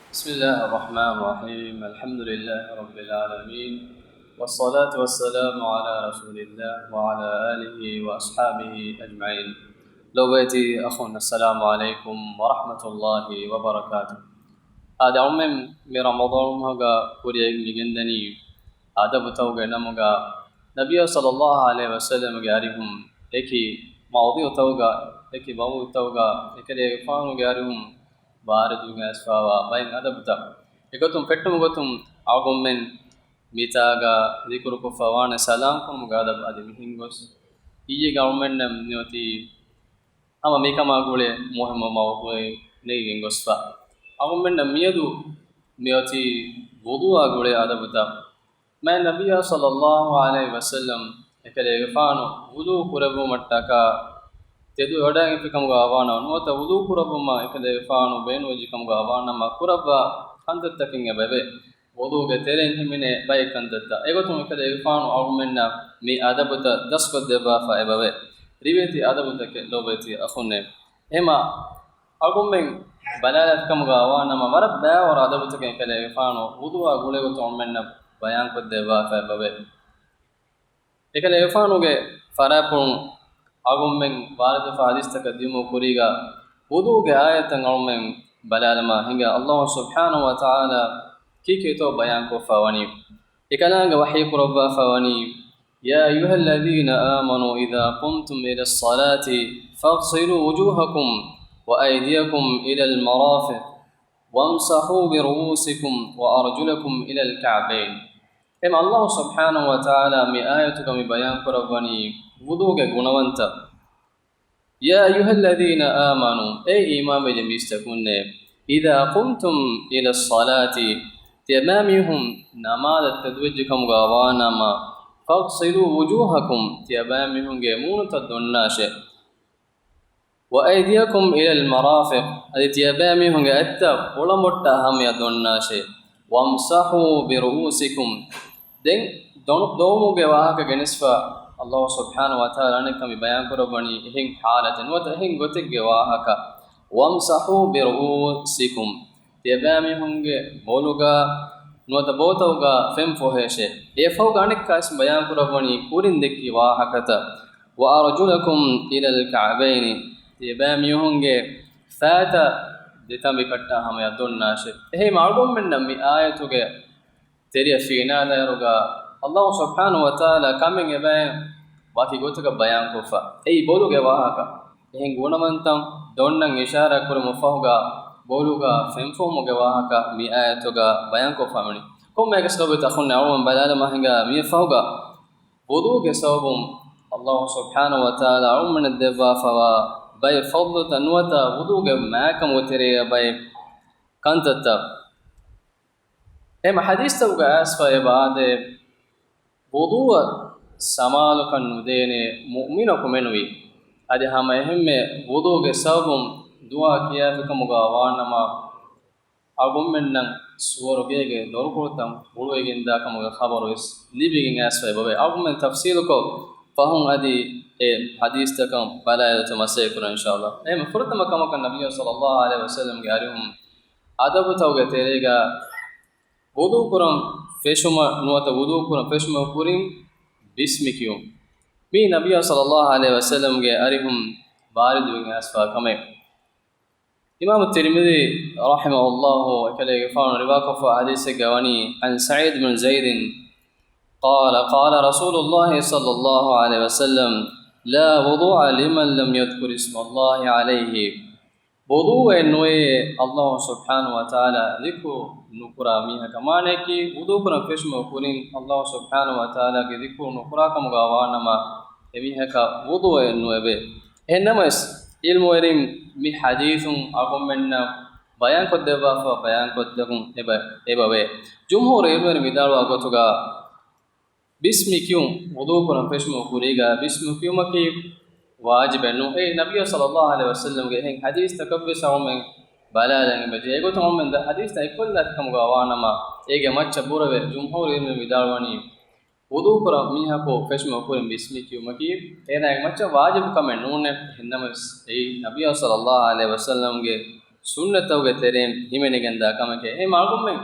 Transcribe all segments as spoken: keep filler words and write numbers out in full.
بسم الله الرحمن الرحيم. الحمد لله رب العالمين. والصلاة والسلام على رسول الله وعلى آله وأصحابه أجمعين. ލޮބުވެތި އަޚުން، السلام عليكم ورحمة الله وبركاته. އާދެ، އަޅުމެން މި ރަމަޟާން މަހުގަ ކުރިޔަށް މިގެންދަނީ އަދަބުތަކުގެ ނަމުގަ ނަބިއްޔާ ޞައްލައްލާހު ޢަލައިހި ވަސައްލަމްގެ އަރިހުން އެކި މައުޟޫޢުތަކުގަ، އެކި ބައުޟޫޢުތަކުގަ އެކަލޭގެފާނުގެ އަރިހުން ވާރިދުވެގެން އައިސްފައިވާ ބައެއް އަދަބުތައް. އެގޮތުން ފެއްޓުމުގެ ގޮތުން އަޅުގަނޑުމެން މިތާގަ ޛިކުރުކޮށްފައިވާނެ ސަލާމް ކުރުމުގެ އަދަބު. އަދި މިހެން ގޮސް އިއްޔެ އަޅުމެންނަށް މިއޮތީ ހަމަ މިކަމާ ގުޅޭ މުހިއްމު މައުޟޫޢެއް ނެގިގެން ގޮސްފަ. އަޅުމެންނަށް މިއަދު މިއޮތީ ވުޟޫއާ ގުޅޭ އަދަބުތައް. މާތް ނަބިއްޔާ ޞައްލައްލާހު ޢަލައިހި ވަސައްލަމް އެކަލޭގެފާނު ވުޟޫ ކުރެއްވުމަށްޓަކާ ތެދު ވަޑައިގެންފި ކަމުގަ ވާނަމަ، ނުވަތަ ވުޟޫ ކުރެއްވުމަށް އެކަލޭގެފާނު ބޭނުންވެއްޖެ ކަމުގަ ވާނަމަ، ކުރައްވާ ކަންތައްތަކެއް އެބަވޭ. ވުޟޫގެ ތެރެއިން ހިމެނޭ ބައެއް ކަންތައްތައް. އެގޮތުން އެކަލޭގެފާނު އަޅުމެންނަށް މި އަދަބުތައް ދަސްކޮށްދެއްވާފަ އެބަވޭ. ރިވެތި އަދަބުތަކެއް ލޮބުވެތި އަޚުންނޭ. އެހެމަ އަޅުގަނޑުމެން ބަލާލަތި ކަމުގަ ވާނަމަ، ވަރަށް ބައިވަރު އަދަބުތަކެއް އެކަލޭގެފާނު ވުޟޫއާ ގުޅޭގޮތުން އަޅުމެންނަށް ބަޔާންކޮށްދެއްވާފަ އެބަވޭ. އެކަލޭގެފާނުގެ ފަރާތްޕުޅުން އަޅުގަނޑުމެން ވާރިދުވެފަ ޙަދީޘްތަކަށް ދިޔުމުގެ ކުރީގަ ވުޟޫގެ އާޔަތްތައް އަޅުގަނޑުމެން ބަލާލަމާ ހިނގާ، ﷲ ސުބްޙާނަހޫ ވަތަޢާލާ ކީކޭތޯ ބަޔާންކޮށްފަ ވަނީ. އެކަލާނގެ ވަޙީ ކުރައްވާފަ ވަނީ، يا أيها الذين آمنوا إذا قمتم إلى الصلاة فاغسلوا وجوهكم وأيديكم إلى المرافق وامسحوا برؤوسكم وأرجلكم إلى الكعبين. އެހެމަ ﷲ ސުބްޙާނަހޫ ވަތަޢާލާ މި އާޔަތުގަ މި ބަޔާންކުރައްވަނީ ވުޟޫގެ ގުނަވަންތައް. يا أيها الذين آمنوا، އޭ އީމާންވެއްޖެ މީސްތަކުންނޭ، إذا قمتم إلى الصلاة، ތިޔަބައިމީހުން ނަމާދަށް ތެދުވެއްޖެ ކަމުގަ ވާނަމަ، فاغسلوا وجوهكم، ތިޔަބައިމީހުންގެ މޫނުތައް ދޮންނާށޭ. وأيديكم إلى المرافق، އަދި ތިޔަބައިމީހުންގެ އަތްތައް އުޅަމޮށްޓާ ހަމަޔަށް ދޮންނާށޭ. وامسحوا برؤوسكم، ދެން ދޮނު-، ދޮވުމުގެ ވާހަކަ ގެނެސްފަ ﷲ ސުބްޙާނަހޫ ވަތަޢާލާ އަނެއްކާ މި ބަޔާންކުރައްވަނީ އެހެން ޙާލަތެއް ނުވަތަ އެހެން ގޮތެއްގެ ވާހަކަ. وامسحوا برؤوسكم، ތިޔަބައިމީހުންގެ ބޮލުގަ ނުވަތަ ބޯތަކުގަ ފެން ފޮހޭށޭ. އެއަށްފަހުގަ އަނެއްކާވެސް ބަޔާންކުރައްވަނީ ކުރިން ދެއްކި ވާހަކަތައް. وأرجلكم إلى الكعبين، ތިޔަބައިމީހުންގެ ފައިތައް ދެތަނބިކަށްޓާ ހަމަޔަށް ދޮންނާށޭ. އެހެން އަޅުގަނޑުމެންނަށް މި އާޔަތުގެ ތެރެއަށް ފިނާލާއިރުގަ ﷲ ސުބްޙާނަހޫ ވަތަޢާލާ ކަމެއް އެބައިން ވަކި ގޮތަކަށް ބަޔާންކޮށްފަ. އެއީ ބޮލުގެ ވާހަކަ. އެހެން ގުނަވަންތައް ދޮންނަން އިޝާރާތް ކުރުމަށް ފަހުގަ ބޮލުގަ ފެންފޮހުމުގެ ވާހަކަ މި އާޔަތުގަ ބަޔާންކޮށްފަ ވަނީ. ކޮންމެއަކަސް ލޮބުވެތި އަޚުންނޭ، އަޅުގަނޑު ބަލާލަމާ ހިނގާ މިއަށްފަހުގަ ވުޟޫގެ ސަބަބުން ﷲ ސުބްޙާނަހޫ ވަތަޢާލާ އަޅުގަނޑުމެންނަށް ދެއްވާފަވާ ބައެއް ފަޟްލުތައް ނުވަތަ ވުޟޫގެ މާތްކަމުގެ ތެރެއަށް ބައެއް ކަންތައްތައް. އެހެމަ ޙަދީޘްތަކުގަ އައިސްފަ އެބަ އާދޭ، ވުޟޫއަށް ސަމާލުކަން ނުދޭނޭ މުއުމިނަކު މެނުވީ. އަދި ހަމަ އެހެންމެ ވުޟޫގެ ސަބަބުން ދުޢާ ކިޔާފި ކަމުގަ ވާނަމަ، އަޅުގަނޑުމެންނަށް ސުވަރުގޭގެ ދޮރުކޮޅުތައް ހުޅުވިގެންދާ ކަމުގެ ޚަބަރުވެސް ލިބިގެން އައިސްފަ އެބަވޭ. އަޅުގަނޑުމެން ތަފްޞީލުކޮށް ފަހުން އަދި އެ ޙަދީޘްތަކަށް ބަލާލައިގަތު މަސައްކަތް ކުރަން އިންޝާﷲ. އެހެން ފުރަތަމަ ކަމަކަށް ނަބިއްޔާ ޞައްލައްލާހު ޢަލައިހި ވަސައްލަމްގެ އަރިހުން އަދަބުތަކުގެ ތެރޭގަ ވުޟޫ ކުރަން ފެށުމަށް ނުވަތަ ވުޟޫ ކުރަން ފެށުމަށް ކުރިން ބިސްމި ކިޔުން. މީ ނަބިއްޔާ ޞައްލައްލާހު ޢަލައިހި ވަސައްލަމްގެ އަރިހުން ވާރިދުވެގެން އައިސްފަ ކަމެއް. އިމާމު ތިރްމިޛީ ރަޙިމަހުﷲ އެކަލޭގެފާނު ރިވާކޮށްފަ ޙަދީޘެއްގަ ވަނީ، عن سعيد بن زيد قال قال رسول الله صلى الله عليه وسلم لا وضوء لمن لم يذكر اسم الله عليه. ވުޟޫއެއް ނުވޭ ﷲ ސުބްޙާނަހޫ ވަތަޢާލާ ޛިކުރު ނުކުރާ މީހަކަށް. މާނައަކީ، ވުޟޫ ކުރަން ފެށުމަށް ކުރިން ﷲ ސުބްޙާނަހޫ ވަތަޢާލާގެ ޛިކުރު ނުކުރާ ކަމުގަ ވާނަމަ، އެމީހަކަށް ވުޟޫއެއް ނުއެވޭ. އެހެންނަމަވެސް، ޢިލްމުވެރިން މި ޙަދީޘުން އަޅުގަނޑުމެންނަށް ބަޔާންކޮށްދެއްވާފަ ބަޔާންކޮށްދެއްވުން އެބަ-، އެބަވޭ. ޖުމްހޫރު ޢިލްމުވެރިން ވިދާޅުވާ ގޮތުގަ، ބިސްމި ކިޔުން، ވުޟޫ ކުރަން ފެށުމުގެ ކުރީގަ ބިސްމި ކިޔުމަކީ ވާޖިބެއް ނޫން. އެއީ ނަބިއްޔާ ޞައްލައްލާހު ޢަލައިހި ވަސައްލަމްގެ އެހެން ޙަދީޘްތަކަށްވެސް އަޅުމެން ބަލާލަން އެބަޖެހޭ. އެގޮތުން އަޅުމެން ދަ ޙަދީޘްތައް އެއްކޮށްލާފި ކަމުގަ ވާނަމަ، އޭގެ މައްޗަށް ބުރަވެ ޖުމްހޫރު ޢިލްމުވެރިން ވިދާޅުވަނީ، ވުޟޫ ކުރާ މީހަކު ފެށުމުގެ ކުރިން ބިސްމި ކިޔުމަކީ އޭނާގެ މައްޗަށް ވާޖިބު ކަމެއް ނޫނޭ. އެހެންނަމަވެސް، އެއީ ނަބިއްޔާ ޞައްލައްލާހު ޢަލައިހި ވަސައްލަމްގެ ސުންނަތްތަކުގެ ތެރެއިން ހިމެނިގެންދާ ކަމެކޭ. އެހެން އަޅުގަނޑުމެން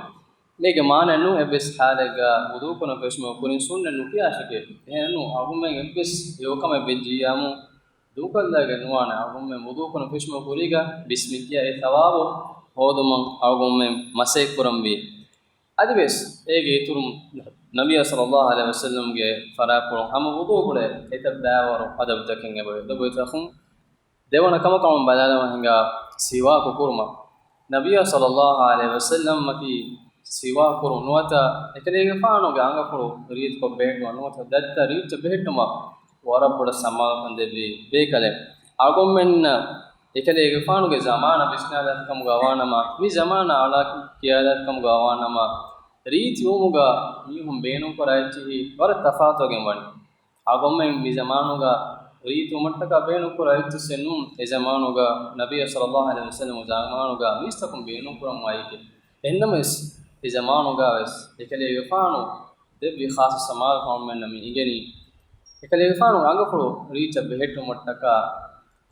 މީގެ މާނައެއް ނޫން އެއްވެސް ހާލެއްގަ ވުޟޫކުރަން ފެށުމުގެ ކުރިން ސުންނަތް ނުކިޔާށެކޭ. އެހެން ނޫން އަޅުގަނޑުމެން އެއްވެސް ހެޔޮކަމެއް ވެއްޖިއްޔާމު ދޫކޮށްލާގެން ނުވާނެ. އަޅުގަނޑުމެން ވުޟޫކުރަން ފެށުމުގެ ކުރީގަ ބިސްމި ކިޔާ އެ ޘަވާބު ހޯދުމަށް އަޅުގަނޑުމެން މަސައްކަތްކުރަންވީ. އަދިވެސް އޭގެ އިތުރުން ނަބިއްޔާ ޞައްލައްލާހު ޢަލައިހި ވަސައްލަމްގެ ފަރާތްޕުޅުން ހަމަ ވުޟޫ ކުރޭ އެތައް ބައިވަރު އަދަބުތަކެއް އެބަވޭ. ލޮބުވެތި އަޚުން، ދެވަނަ ކަމަކަށް ބަލާލަމާ ހިނގާ ސިވާކު ކުރުމަށް. ނަބިއްޔާ ޞައްލައްލާހު ޢަލައިހި ވަސައްލަމްއަކީ ސިވާކު ކުރުން ނުވަތަ އެކަލޭގެފާނުގެ އަނގަފުޅު ރީތިކޮށް ބެހެއްޓުމަށް ނުވަތަ ދަތިތައް ރީއްޗަށް ބެހެއްޓުމަށް ވަރަށް ބޮޑަށް ސަމާލުކަން ދެއްވި ބޭކަލެއް. އަޅުގަނޑުމެންނަށް އެކަލޭގެފާނުގެ ޒަމާނާ ވިސްނާލާފިކަމުގަ ވާނަމަ، މި ޒަމާނާ އަޅާ ކިޔާލާފިކަމުގަ ވާނަމަ، ރީތި ވުމުގަ މީހުން ބޭނުންކުރާ އެއްޗިހި ވަރަށް ތަފާތުވެގެން ވަނީ. އަޅުގަނޑުމެން މި ޒަމާނުގަ ރީތިވުމަށްޓަކާ ބޭނުންކުރާ އެއްޗެއްސެއް ނޫން. އެ ޒަމާނުގަ ނަބިއްޔާ ޞައްލައްލާހު ޢަލައިހި ވަސައްލަމް ޒަމާނުގަ މީސްތަކުން ބޭނުންކުރަންވާ އެއްޗެއް. އެހެންނަމަވެސް، އެ ޒަމާނުގަވެސް އެކަލޭގެފާނު ދެއްވި ޚާއްޞަ ސަމާލުކަމެއް މި އިނގެނީ. އެކަލޭގެފާނު އަނގަފުޅު ރީއްޗަށް ބެހެއްޓުމަށްޓަކާ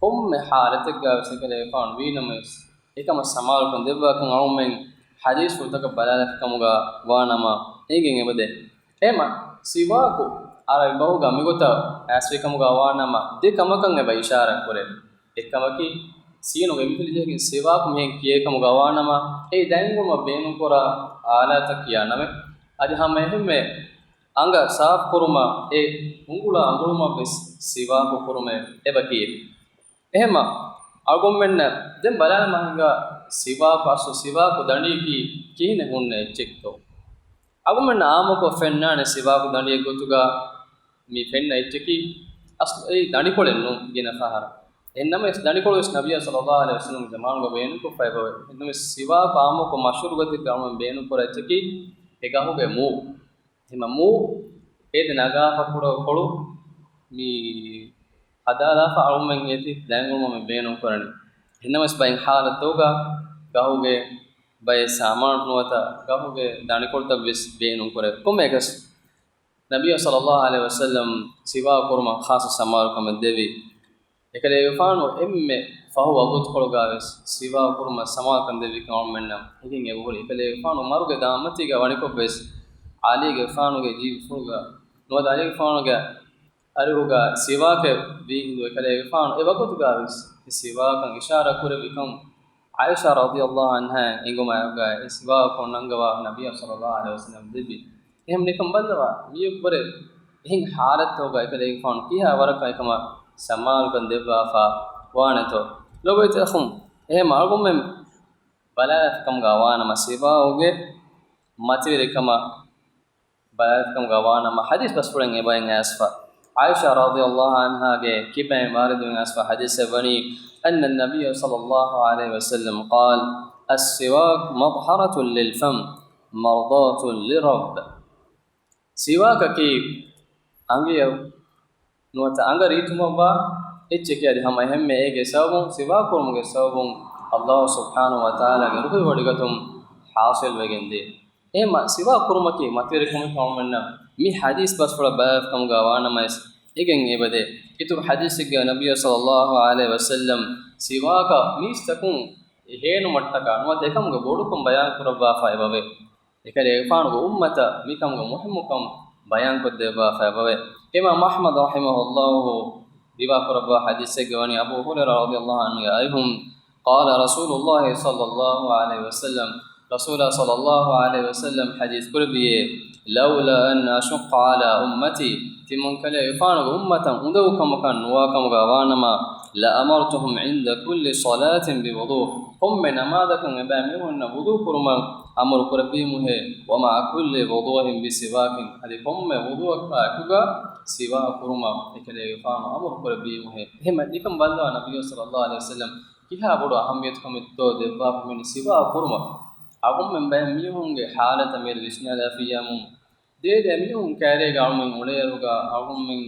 ކޮންމެ ޙާލަތެއްގަވެސް އެކަލޭގެފާނު ވީނަމަވެސް، އެކަމަށް ސަމާލުކަން ދެއްވާކަން އަޅުގަނޑުމެން ޙަދީޘްފުޅުތަކަށް ބަލާލާފިކަމުގަ ވާނަމަ އެނގެން އެބަދޭ. އެހެމަ ސިވާކު ޢަރަބި ބަހުގަ މިގޮތަށް އައިސްފިކަމުގަ ވާނަމަ ދެ ކަމަކަށް އެބަ އިޝާރާތް ކުރޭ. އެއްކަމަކީ، ސީނުގެ މިފިލި ޖެހިގެން ސިވާކު މިހެން ކިޔޭ ކަމުގަ ވާނަމަ، އެއީ ދަތްނިކުޅުމަށް ބޭނުންކުރާ އާލާތަކަށް ކިޔާ ނަމެއް. އަދި ހަމަ އެހެންމެ އަނގަ ސާފުކުރުމަށް އެ އުނގުޅާ އަނގުޅުމަށްވެސް ސިވާކު ކުރުމޭ އެބަ ކިޔޭ. އެހެމަ އަޅުގަނޑުމެންނަށް ދެން ބަލާލަމާ ހިނގާ ސިވާކު އަސްލު ސިވާކު ދަނޑީކީ ކިހިނެއް ހުންނަ އެއްޗެއްތޯ؟ އަޅުގަނޑުމެންނަށް އާއްމުކޮށް ފެންނާނެ ސިވާކު ދަނޑިއެއްގޮތުގަ މި ފެންނަ އެއްޗަކީ އަސްލު އެއީ ދަނޑިކޮޅެއް ނޫން ގިނަ ފަހަރަށް. އެހެންނަމަވެސް ދަނޑިކޮޅުވެސް ނަބިއްޔާ ޞައްލައްލާހު ޢަލައިހި ވަސައްލަމްގެ ޒަމާނުގަ ބޭނުންކޮށްފަ އެބަވޭ. އެހެންނަމަވެސް ސިވާކު އާއްމުކޮށް މަޝްހޫރު ގޮތެއްގަ އަޅުގަނޑުމެން ބޭނުންކުރާ އެއްޗަކީ އެ ގަހުގެ މޫ. އެހެމަ މޫ އޭދެ ނަގާފަ ކުޑަ ކޮޅު މި ހަދާލާފަ އަޅުގަނޑުމެން އޭތި ދަތްނިކުޅުމަށް މި ބޭނުންކުރަނީ. އެހެންނަމަވެސް ބައެއް ޙާލަތުގަ ގަހުގެ ބައެއް ސާމާނު ނުވަތަ ގަހުގެ ދަނޑިކޮޅުތައްވެސް ބޭނުންކުރޭ. ކޮންމެއަކަސް ނަބިއްޔާ ޞައްލައްލާހު ޢަލައިހި ވަސައްލަމް ސިވާކު ކުރުމަށް ޚާއްޞަ ސަމާލުކަމެއް ދެއްވި. އެކަލޭގެފާނު އެންމެ ފަހު ވަގުތުކޮޅުގަވެސް ސިވާކު ކުރުމަށް ސަމާލުކަން ދެއްވިކަން އަޅުގަނޑުމެންނަށް ހިނގަން އެބަހުރި. އެކަލޭގެފާނު މަރުގެ ދާންމަތީގަ ވަނިކޮށްވެސް ޢަލީގެފާނުގެ ޖީބުފުޅުގަ ނުވަތަ ޢަލީގެފާނުގެ އަރިހުގަ ސިވާކެއް ވީ ހިނދު އެކަލޭގެފާނު އެ ވަގުތުގަވެސް އެ ސިވާކަށް އިޝާރާ ކުރެއްވިކަން ޢާއިޝާ ރަޟިޔަﷲ ޢަންހާ އެނގުމާއެކުގަ އެ ސިވާކު ނަންގަވާ ނަބިއްޔާ ޞައްލައްލާހު ޢަލައިހި ވަސައްލަމަ ދެއްވި. އެހެން ނިކަން ބައްލަވާ، މިއަށްވުރެ އެހެން ޙާލަތްތަކުގަ އެކަލޭގެފާނު ކިހާ ވަރަކަށް އެކަމަށް ސަމާލުކަން ދެއްވާފަ ވާނެތޯ؟ ލޮބުވެތި އަޚުން، އެހެން އަޅުގަނޑުމެން ބަލާލާފިކަމުގަ ވާނަމަ ސިވާކުގެ މަތިވެރިކަމަށް ބަލާލާފިކަމުގަ ވާނަމަ ޙަދީޘް ބަސްފުޅެއް އެބައިން އައިސްފަ. ޢާއިޝާ ރަޟިޔަﷲ ޢަންހާގެ ކިބައިން ވާރިދުވެން އައިސްފަ ޙަދީޘެއް ވަނީ، أن النبي صلى الله عليه وسلم قال، السواك مطهرة للفم، مرضاة للرب. ސިވާކަކީ އަނގަޔަށް ނުވަތަ އަނގަ ރީތިވުމަށްވާ އެއްޗެކޭ. އަދި ހަމަ އެހެންމެ އޭގެ ސަބަބުން، ސިވާކު ކުރުމުގެ ސަބަބުން ﷲ ސުބްޙާނަހޫ ވަތަޢާލާގެ ރުހިވޮޑިގަތުން ޙާޞިލްވެގެންދޭ. އެހެންމަ ސިވާކު ކުރުމަކީ މަތިވެރިކަމެއް ކަމަށް މި ޙަދީޘް ބަސްފުޅަށް ބަލާލާފިކަމުގަ ވާނަމަވެސް އެނގެން އެބަދޭ. އިތުރު ޙަދީޘެއްގަ ނަބިއްޔާ ޞައްލައްލާހު ޢަލައިހި ވަސައްލަމް ސިވާކަށް މީސްތަކުން ހޭނުމަށްޓަކާ ނުވަތަ އެކަމުގެ ބޮޑުކަން ބަޔާން ކުރައްވާފަ އެބަވޭ. އެކަލޭގެފާނުގެ އުއްމަތަށް މިކަމުގެ މުހިއްމުކަން ބަޔާންކޮށްދެއްވާފައި އެބަވޭ. އިމާމް އަޙްމަދު ރަޙިމަހުﷲ ރިވާކުރައްވާ ޙަދީޘެއްގަ ވަނީ އަބޫ ހުރައިރާ ރަޟިޔަﷲ ޢަންހުގެ އަރިހުން، قال رسول الله صلى الله عليه وسلم، ރަސޫލާ ޞައްލައްލާހު ޢަލައިހި ވަސައްލަމް ޙަދީޘް ކުރެއްވިއޭ، لولا أن أشق على أمتي، ތިމަންކަލޭގެފާނުގެ އުއްމަތަށް އުނދަގޫކަމަކަށް ނުވާކަމުގަ ވާނަމަ، لأمرتهم عند كل صلاة بوضوء، ކޮންމެ ނަމާދަކަށް އެބައިމީހުންނަށް ވުޟޫ ކުރުމަށް އަމުރު ކުރެއްވީމުހޭ، ومع كل وضوء بسواك، އަދި ކޮންމެ ވުޟޫއަކާ އެކުގަ ސިވާކު ކުރުމަށް އެކަލޭގެފާނު އަމުރު ކުރެއްވީމުހޭ. އެހެން ނިކަން ބައްލަވާ ނަބިއްޔާ ޞައްލައްލާހު ޢަލައިހި ވަސައްލަމް ކިހާ ބޮޑު އަހައްމިޔަތުކަމެއްތޯ ދެއްވާފަ މި ސިވާކު ކުރުމަށް. އަޅުގަނޑުމެން ބައެއް މީހުންގެ ޙާލަތަށް މިއަދު ވިސްނާލާފިއްޔާމު، ދޭދޭ މީހުން ކައިރީގަ އަޅުމެން އުޅޭއިރުގަ އަޅުމެން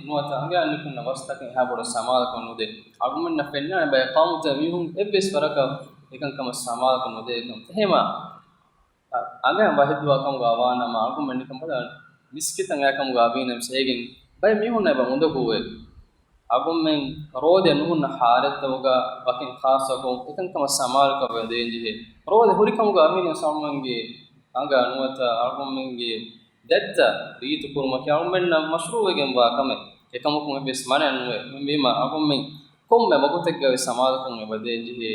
ނުވަތަ އަނގަޔަށް ނިކުންނަ ވަސްތަކެއް އެހާ ބޮޑަށް ސަމާލުކަން ނުދޭ. އަޅުމެންނަށް ފެންނާނެ ބައެއް ޤައުމުތައް މީހުން އެއްވެސް ވަރަކަށް އެކަންކަމަށް ސަމާލުކަން ނުދޭކަން. އެހެމަ އަ-، އަނގަޔަށް ވަހިދުވާ ކަމުގަ ވާނަމަ އަޅުމެން ނިކަން ބަލާ މިސްކިތަށް އައި ކަމުގަ ވީނަމަވެސް އޭގެން ބައެއް މީހުންނަށް އެބަ އުނދަގޫވޭ. އަޅުގަނޑުމެން ރޯދަ ނުހުންނަ ޙާލަތްތަކުގަ ވަކިން ޚާއްޞަކޮށް އެކަންކަމަށް ސަމާލުކަން ވެދޭންޖެހޭ. ރޯދަ ހުރިކަމުގަ އަމިއްލަ އަޅުގަނޑުމެންގެ އަނގަ ނުވަތަ އަޅުގަނޑުމެންގެ ދަތްތައް ރީތި ކުރުމަކީ އަޅުގަނޑުމެންނަށް މަޝްރޫޢުވެގެންވާ ކަމެއް. އެކަމަކުން އެއްވެސް މަނައެއް ނުވޭ. އެހެންވީމަ އަޅުގަނޑުމެން ކޮންމެ ވަގުތެއްގަވެސް ސަމާލުކަން އެބަދޭންޖެހޭ.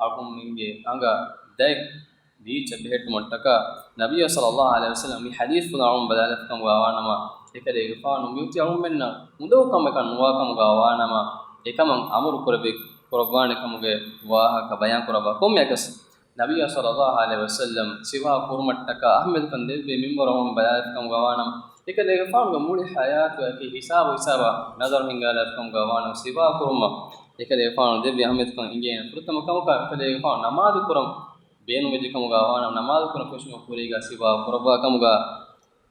އަޅުގަނޑުމެންގެ އަނގަ ދަތް ނީޗަށް ބެހެއްޓުމަށްޓަކާ ނަބިއްޔާ ޞައްލަﷲ ޢަލައިހި ވަސައްލަމަ މި ޙަދީޘްފުޅު އަޅުގަނޑު ބަލާލަފަ ކަމުގަ ވާނަމަ، އެކަލޭގެފާނު މިއޮތީ އަޅުގަނޑުމެންނަށް އުނދަގޫ ކަމެއް ނުވާ ކަމުގަ ވާނަމަ، އެކަމަށް އަމުރު ކުރެވި، ކުރައްވާނެ ކަމުގެ ވާހަކަ ބަޔާން ކުރައްވާ. ކޮންމެއަކަސް ނަބިއްޔާ ޞައްލަﷲ ޢަލައިހި ވަސައްލަމަ ސިވާކު ކުރުމަށްޓަކާ އަހައްމިޔަތުކަން ދެއްވި މިންވަރު އަޅުގަނޑު ބަލާލަފަ ކަމުގަ ވާނަމަ، އެކަލޭގެފާނުގެ މުޅި ޙަޔާތުގައި ހިސާބު ހިސާބަށް ނަޒަރު ހިންގާލާފަ ކަމުގަ ވާނަމަ، ސިވާކު ކުރުމަށް އެކަލޭގެފާނު ދެއްވި އަހައްމިޔަތުކަން އިނގޭނެ. ފުރަތަމަ ކަމަކަށް އެކަލޭގެފާނު ނަމާދު ކުރަން ބޭނުންވެއްޖެ ކަމުގަ ވާނަމަ، ނަމާދު ކުރަން ފެށުމަށް ކުރީގަ ސިވާކު ކުރައްވާ ކަމުގަ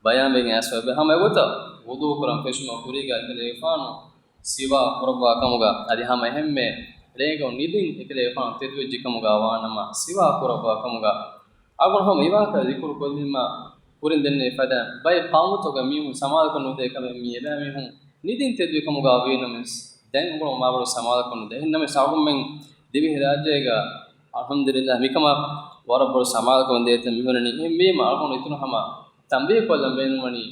ބަޔާންވެގެން އައިސްފަ އެބަ. ހަމަ އެގޮތަށް ވުޟޫ ކުރަން ފެށުމަށް ކުރީގަ އެކަލޭގެފާނު ސިވާކު ކުރައްވާ ކަމުގަ، އަދި ހަމަ އެހެންމެ ރޭގަ ނިދިން އެކަލޭގެފާނު ތެދުވެއްޖެ ކަމުގަ ވާނަމަ، ސިވާކު ކުރައްވާ ކަމުގަ. އަޅުގަނޑު ހަމަ މިވާހަކަ ޒިކުރު ކޮށްލީމަ، ކުރިން ދެންނެވި ފަދަ ބައެއް ޤައުމުތަކުގަ މީހުން ސަމާލުކަން ނުދޭ ކަމެއް މީ. އެބައިމީހުން ނިދިން ތެދުވި ކަމުގަ ވީނަމަވެސް، ދެން އުނގަނޑު މާބޮޑު ސަމާލުކަން ނުދޭ. އެހެންނަމަވެސް އަޅުގަނޑުމެން ދިވެހިރާއްޖޭގަ އަލްޙަމްދުލިއްލާހް މިކަމަށް ވަރަށް ބޮޑު ސަމާލުކަމެއް ދޭތަން މިހުރެނީ. އެހެންވީމަ އަޅުގަނޑު އިތުރު ހަމަ ތަންބީހު ކޮށްލަން ބޭނުންވަނީ،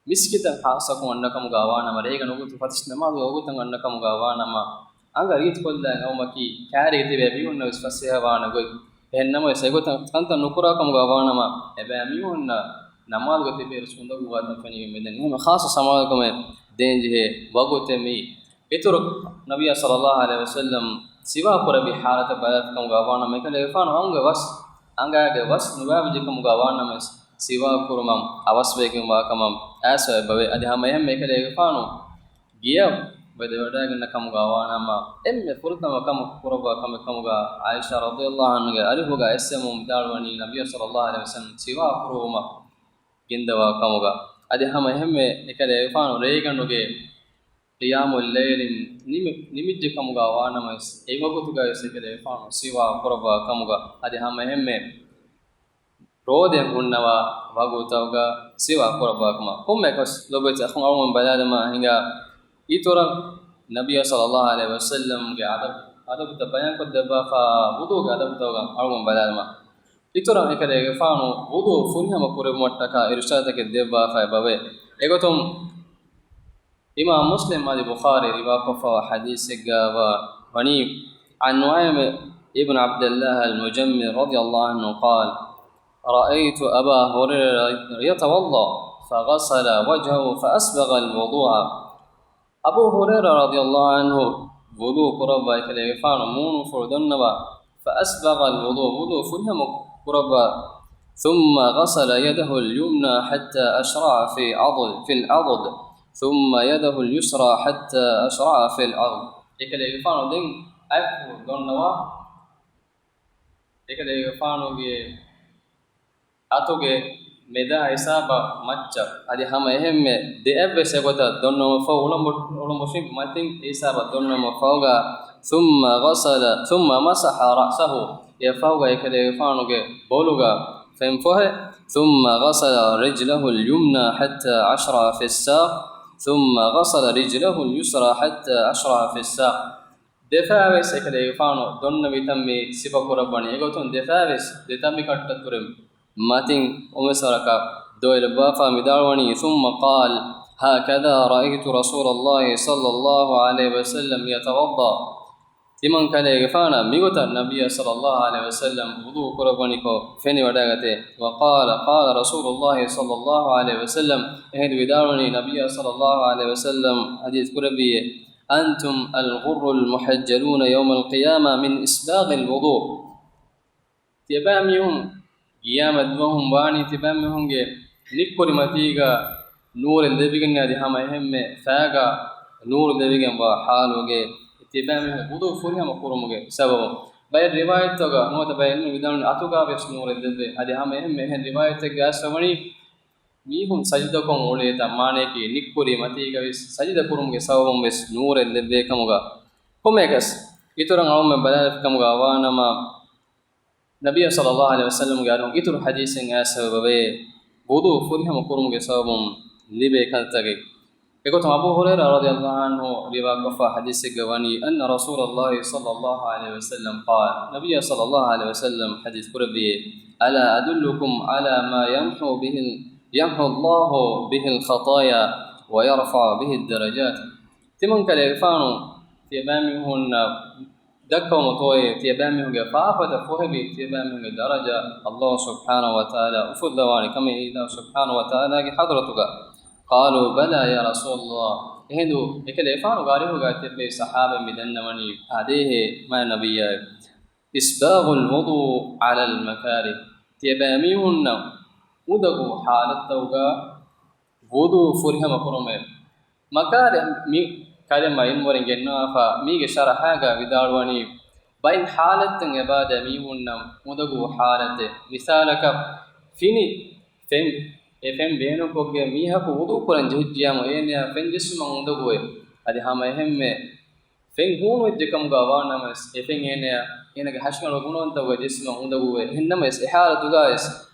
މިސްކިތަށް ޚާއްޞަކޮށް އަންނަ ކަމުގަ ވާނަމަ، ރޭގަ ނުގުތު ފަތިސް ނަމާދުގަ ވަގުތަށް އަންނަ ކަމުގަ ވާނަމަ، އަނގަ ރީތިކޮށްލާ އައުމަކީ ކައިރީގަ ތިބޭ މީހުންނަށް ވެސް ފަސޭހަވާނެ ގޮތް. އެހެން ނަމަވެސް، އެގޮތަށް ކަންތައް ނުކުރާ ކަމުގަ ވާނަމަ، އެބައިމީހުންނަށް ނަމާދުގަ ތިބޭ ވެސް އުނދަގޫވާތަން ފެނިގެން މިދަނީ. އެހެން ޚާއްޞަ ސަމާލުކަމެއް ދޭންޖެހޭ ވަގުތެއް މީ. އިތުރު ނަބިއްޔާ ޞައްލަﷲ ޢަލައިހި ވަސައްލަމަ ސިވާކު ކުރެއްވި ޙާލަތަށް ބަލާލަފަ ކަމުގަ ވާނަމަ، އެކަލޭގެފާނު އަނގަ ވަސް، އަނގައިގެ ވަސް ނުބާވެއްޖެ ކަމުގަ ވާނަމަވެސް، ސިވާކު ކުރުމަށް އަވަސްވެގެންވާ ކަމަށް އައިސްފަ އެބަވޭ. އަދި ހަމަ އެހެންމެ އެކަލޭގެފާނު ގެޔަށް ވަދެވަޑައިގަންނަ ކަމުގަ ވާނަމަ، އެންމެ ފުރަތަމަ ކަމަކު ކުރައްވާ ކަމެއް ކަމުގަ ޢާއިޝާ ރަޟިޔަﷲ ޢަންހާގެ އަރިހުގަ އެއްސެމުން ވިދާޅުވަނީ ނަބިއްޔާ ޞައްލަﷲ ޢަލައިހި ވަސައްލަމަ ސިވާކު ކުރުވުމަށް ގެންދަވާ ކަމުގަ. އަދި ހަމަ އެހެންމެ އެކަލޭގެފާނު ރޭގަނޑުގެ ޤިޔާމުލް ލައިލިން ނިމި-، ނިމިއްޖެ ކަމުގަ ވާނަމަވެސް، އެ ވަގުތުގަވެސް އެކަލޭގެފާނު ސިވާކު ކުރައްވާ ކަމުގަ. އަދި ހަމަ އެހެންމެ ރޯދައަށް ހުންނަވާ ވަގުތުގަ ސިވާކު ކުރައްވާ ކަމަށް. ކޮންމެއަކަސް ލޮބުވެތި އަޚުން އަޅުގަނޑު ބަލާލަމާ ހިނގާ، އިތުރަށް ނަބިއްޔާ ޞައްލަﷲ ޢަލައިހި ވަސައްލަމަގެ އަދަބު، އަދަބުތައް ބަޔާންކޮށްދެއްވާފަ، ވުޟޫގެ އަދަބުތަކުގަ އަޅުގަނޑު ބަލާލަމާ. އިތުރަށް އެކަލޭގެފާނު ވުޟޫ ފުރިހަމަ ކުރެއްވުމަށްޓަކާ އިރުޝާދުތަކެއް ދެއްވާފަ އެބަވޭ. އެގޮތުން އިމާމު މުސްލިމް އަދި ބުޚާރީ ރިވާކޮށްފަވާ ޙަދީޘެއްގައި ވަނީ، عن نعيم بن عبد الله المجمر رضي الله عنه قال: رأيت أبا هريرة يتوضأ فغسل وجهه فأسبغ الوضوء. އަބޫ ހުރައިރާ ރަޟިޔަﷲ ޢަންހު ވުޟޫ ކުރައްވާ، އެކަލޭގެފާނު މޫނުފުޅު ދޮންނަވާ، فأسبغ الوضوء، ވުޟޫ ފުރިހަމަ ކުރައްވާ، ثم غسل يده اليمنى حتى أشرع في عضد، في العضد، ثم يده اليسرى حتى أشرع في العضد. އެކަލޭގެފާނު ދެން އަތްފުޅު ދޮންނަވާ، އެކަލޭގެފާނުގެ އަތުގެ މެދާ ހިސާބަށް މައްޗަށް، އަދި ހަމަ އެހެންމެ ދެއަތްވެސް އެގޮތަށް ދޮންނަވާފަ އުޅަނބު-، އުޅަނބުށިން މަތިން ހިސާބަށް ދޮންނަވާފަ ފަހުގަ، ثم غسل، ثم مسح رأسه، އެ ފަހުގަ އެކަލޭގެފާނުގެ ބޮލުގަ ފެން ފޮހެ، ثم غسل رجله اليمنى حتى أشرع في الساق، ثم غسل رجله اليسرى حتى أشرع في الساق. ދެފާވެސް އެކަލޭގެފާނު ދޮންނަވިތަން މި ސިފަ ކުރައްވަނީ. އެގޮތުން ދެފާވެސް ދެ ތަނބިކަންތައް ކުރެ މަތިން އުމެސްވަރަކަށް ދޮވެލައްވާފަ މިދާޅުވަނީ، ثم قال: هكذا رأيت رسول الله صلى الله عليه وسلم يتوضأ. ތިމަން ކަލޭގެފާނަށް މިގޮތަށް ނަބިއްޔާ ޞައްލަﷲ ޢަލައިހި ވަސައްލަމަ ވުޟޫ ކުރައްވަނިކޮށް ފެނިވަޑައިގަތޭ. وقال: قال رسول الله صلى الله عليه وسلم، އެހެން ވިދާޅުވަނީ ނަބިއްޔާ ޞައްލަﷲ ޢަލައިހި ވަސައްލަމަ ޙަދީޘް ކުރެއްވިއޭ، أنتم الغر المحجلون يوم القيامة من إسباغ الوضوء. ތިޔަބައިމީހުން ގިޔާމަތް ދުވަހުން ވާނީ ތިބައިމީހުންގެ ނިއްކުރިމަތީގަ ނޫރެއް ލެއްވިގެން އަދި ހަމަ އެހެންމެ ފައިގަ ނޫރު ލެއްވިގެންވާ ޙާލުގެ ތިބައިމީހުން ވުޟޫ ފުރިހަމަ ކުރުމުގެ ސަބަބުން. ބައެއް ރިވާޔަތްތަކުގަ ނުވަތަ ބައެއް ޢިލްމުވެރިން ވިދާޅުވަނީ އަތުގަ ވެސް ނޫރެއް ލެއްވޭ. އަދި ހަމަ އެހެންމެ އެހެން ރިވާޔަތެއްގަ އައިސްފަ ވަނީ މީހުން ސަޖިދަކޮށް އުޅޭތާ މާނަޔަކީ ނިއްކުރި މަތީގަ ވެސް ސަޖިދަ ކުރުމުގެ ސަބަބުން ވެސް ނޫރެއް ލެއްވޭ ކަމުގަ. ކޮންމެއަކަސް އިތުރަށް އަޅުމެން ބަލާލިފި ކަމުގަ ވާނަމަ، ނަބިއްޔާ ޞައްލަﷲ ޢަލައިހި ވަސައްލަމަގެ އަރިހުން އިތުރު ޙަދީޘެއް އައިސްފަ އެބަވޭ، ވުޟޫ ފުރިހަމަ ކުރުމުގެ ސަބަބުން ލިބޭ ކަންތައްތަކެއް. އެގޮތުން އަބޫ ހުރައިރާ ރަޟިޔަﷲ ޢަންހު ރިވާކޮށްފަ ޙަދީޘެއްގަ ވަނީ، أن رسول الله صلى الله عليه وسلم قال، ނަބިއްޔާ ޞައްލަﷲ ޢަލައިހި ވަސައްލަމް ޙަދީޘް ކުރެއްވިއޭ، ألا أدلكم على ما يمحو به، يمحو الله به الخطايا ويرفع به الدرجات؟ ތިމަންކަލޭގެފާނު ތިޔަބައިމީހުންނަށް ދައްކަވަމުތޯއޭ، ތިޔަބައިމީހުންގެ ފާފަތައް ފޮހެވި، ތިޔަބައިމީހުންގެ ދަރަޖަ ﷲ ސުބްޙާނަހޫ ވަތަޢާލާ އުފުއްލަވާނެ ކަމެއް ﷲ ސުބްޙާނަހޫ ވަތަޢާލާގެ ޙަޟްރަތުގަ؟ قالوا بلى يا رسول الله. އެހިނދު އެކަލޭގެފާނުގެ އަރިހުގަ ތިއްބެވި ޞަޙާބައިން މި ދަންނަވަނީ އާދޭހޭ މާތް ނަބިއްޔާ. إسباغ الوضوء على المكاره. ތިޔަބައިމީހުންނަށް އުނދަގޫ ޙާލަތްތަކުގަ ވުޟޫ ފުރިހަމަ ކުރުމޭ. މަކާރިހު މި ކަލިމަ ޢިލްމުވެރިން ގެންނަވާފަ، މީގެ ޝަރަޙާގަ ވިދާޅުވަނީ، ބައިން ޙާލަތްތައް އެބައާދޭ މީހުންނަށް އުނދަގޫ ޙާލަތެއް. މިސާލަކަށް، ފިނި ފެން، އެ ފެން ބޭނުންކޮށްގެން މީހަކު ވުޟޫ ކުރަން ޖެހިއްޖިޔާމު، އޭނަޔާ ފެން ޖެއްސުމަށް އުނދަގޫވޭ. އަދި ހަމަ އެހެންމެ ފެން ހޫނުވެއްޖެ ކަމުގަ ވާނަމަވެސް، އެ ފެން އޭނަޔަށް އޭނަގެ ހަށިގަނޑު ގުނަވަންތަކުގަ ޖެއްސުމަށް އުނދަގޫވޭ. އެހެންނަމަވެސް، އެ ޙާލަތުގަވެސް